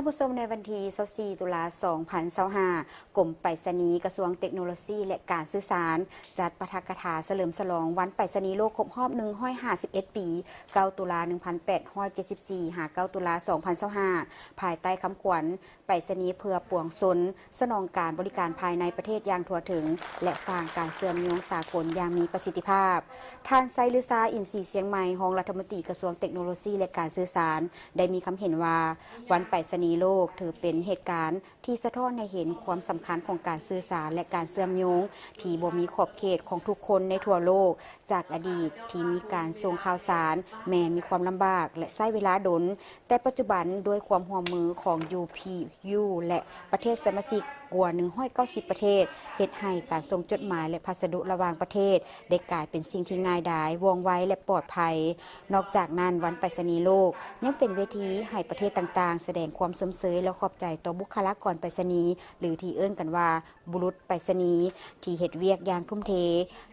ທ່ານຜູ້ຊົມ, ໃນວັນທີຊາວສີ່ ຕຸລາ ສອງພັນຊາວຫ້າ ກົມໄປສະນີ ກະຊວງເຕັກໂນໂລຊີ ແລະ ການສື່ສານ ຈັດປາຖະກະຖາສະເຫຼີມສະຫຼອງວັນໄປສະນີໂລກຄົບຮອບ ໜຶ່ງຮ້ອຍຫ້າສິບເອັດ ປີ, ເກົ້າ ຕຸລາ ໜຶ່ງພັນແປດຮ້ອຍເຈັດສິບສີ່ ຫາ ເກົ້າ ຕຸລາ ສອງພັນຊາວຫ້າ ພາຍໃຕ້ຄຳຂວັນ ໄປສະນີເພື່ອປວງຊົນ, ສະໜອງການບໍລິການພາຍໃນປະເທດຢ່າງທົ່ວເຖິງ ແລະ ສ້າງການເຊື່ອມໂຍງສາກົນຢ່າງມີປະສິດທິພາບ. ທ່ານ ໄຊລືຊາ ອິນສີຊຽງໃໝ່, ຮອງລັດຖະມົນຕີກະຊວງເຕັກໂນໂລຊີ ແລະ ການສື່ສານ ໄດ້ມີຄຳເຫັນວ່າ ວັນໄປສະນີໂລກຖືເປັນເຫດການທີ່ສະທ້ອນໃຫ້ເຫັນຄວາມສຳຄັນຂອງການສື່ສານ ແລະ ການເຊື່ອມໂຍງທີ່ບໍ່ມີຂອບເຂດຂອງທຸກຄົນໃນທົ່ວໂລກ, ຈາກອະດີດທີ່ມີການສົ່ງຂ່າວສານແມ່ນມີຄວາມລຳບາກ ແລະ ໃຊ້ເວລາດົນ, ແຕ່ປັດຈຸບັນດ້ວຍຄວາມຮ່ວມມືຂອງ UPU ແລະ ປະເທດສະມາຊິກກວ່າ ໜຶ່ງຮ້ອຍເກົ້າສິບ ປະເທດ ເຮັດໃຫ້ການສົ່ງຈົດໝາຍ ແລະ ພັດສະດຸລະຫວ່າງປະເທດ ໄດ້ກາຍເປັນສິ່ງທີ່ງ່າຍດາຍ, ວ່ອງໄວ ແລະ ປອດໄພ. ນອກຈາກນັ້ນ, ວັນໄປສະນີໂລກຍັງເປັນເວທີໃຫ້ປະເທດຕ່າງໆສະແດງຄວາມຊົມເຊີຍ ແລະ ຂອບໃຈຕໍ່ບຸກຄະລາກອນໄປສະນີ ຫຼື ທີ່ເອີ້ນກັນວ່າ ບຸລຸດໄປສະນີ ທີ່ເຮັດວຽກຢ່າງທຸ່ມເທ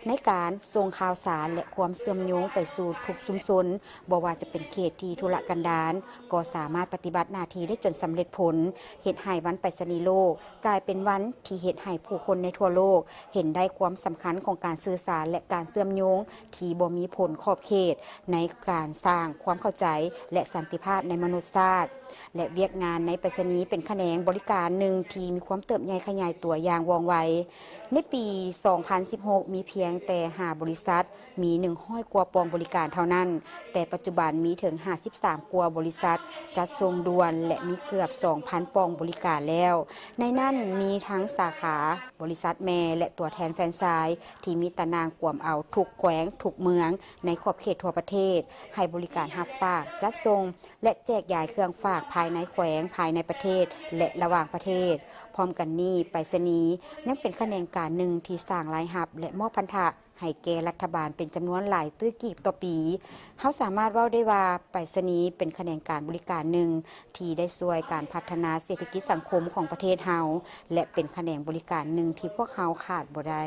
ໃນການສົ່ງຂ່າວສານ ແລະ ຄວາມເຊື່ອມໂຍງໄປສູ່ທຸກຊຸມຊົນ, ບໍ່ວ່າຈະເປັນເຂດທີ່ທຸລະກັນດານ ກໍສາມາດປະຕິບັດໜ້າທີ່ໄດ້ຈົນສຳເລັດຜົນ, ເຮັດໃຫ້ວັນໄປສະນີໂລກກາຍເປັນວັນທີ່ເຮັດໃຫ້ຜູ້ຄົນໃນທົ່ວໂລກເຫັນໄດ້ຄວາມສຳຄັນຂອງການສື່ສານ ແລະ ການເຊື່ອມໂຍງທີ່ບໍ່ມີຜົນຂອບເຂດ ໃນການສ້າງຄວາມເຂົ້າໃຈ ແລະ ສັນຕິພາບໃນມະນຸດຊາດ. ແລະ ວຽກງານໃນໄປສະນີເປັນຂະແໜງບໍລິການໜຶ່ງທີ່ມີຄວາມເຕີບໃຫຍ່ຂະຫຍາຍຕົວຢ່າງວ່ອງໄວ. ໃນປີສອງພັນສິບຫົກ ມີພຽງແຕ່ຫ້າບໍລິສັດ, ມີໜຶ່ງຮ້ອຍກວ່າປອງບໍລິການເທົ່ານັ້ນ, ແຕ່ປັດຈຸບັນມີເຖິງຫ້າສິບສາມກວ່າບໍລິສັດຈັດສົ່ງດ່ວນ ແລະ ມີເກືອບສອງພັນປອງບໍລິການແລ້ວ. ໃນນັ້ນມີທັງສາຂາ, ບໍລິສັດແມ່ ແລະ ຕົວແທນແຟຣນໄຊ ທີ່ມີຕາໜ່າງກວມເອົາທຸກແຂວງ, ທຸກເມືອງໃນຂອບເຂດທົ່ວປະເທດ ໃຫ້ບໍລິການຮັບຝາກ, ຈັດສົ່ງ ແລະ ແຈກຢາຍເຄື່ອງຝາກພາຍໃນແຂວງ, ພາຍໃນປະເທດ ແລະ ລະຫວ່າງປະເທດ. ພ້ອມກັນນີ້, ໄປສະນີຍັງເປັນຂະແໜງການໜຶ່ງທີ່ສ້າງລາຍຮັບ ແລະ ມອບພັນທະໃຫ້ແກ່ລັດຖະບານເປັນຈຳນວນຫຼາຍຕື້ກີບຕໍ່ປີ. ເຮົາສາມາດເວົ້າໄດ້ວ່າ ໄປສະນີເປັນຂະແໜງການບໍລິການໜຶ່ງທີ່ໄດ້ຊ່ວຍການພັດທະນາເສດຖະກິດສັງຄົມຂອງປະເທດເຮົາ ແລະ ເປັນຂະແໜງບໍລິການໜຶ່ງທີ່ພວກເຮົາຂາດບໍ່ໄດ້.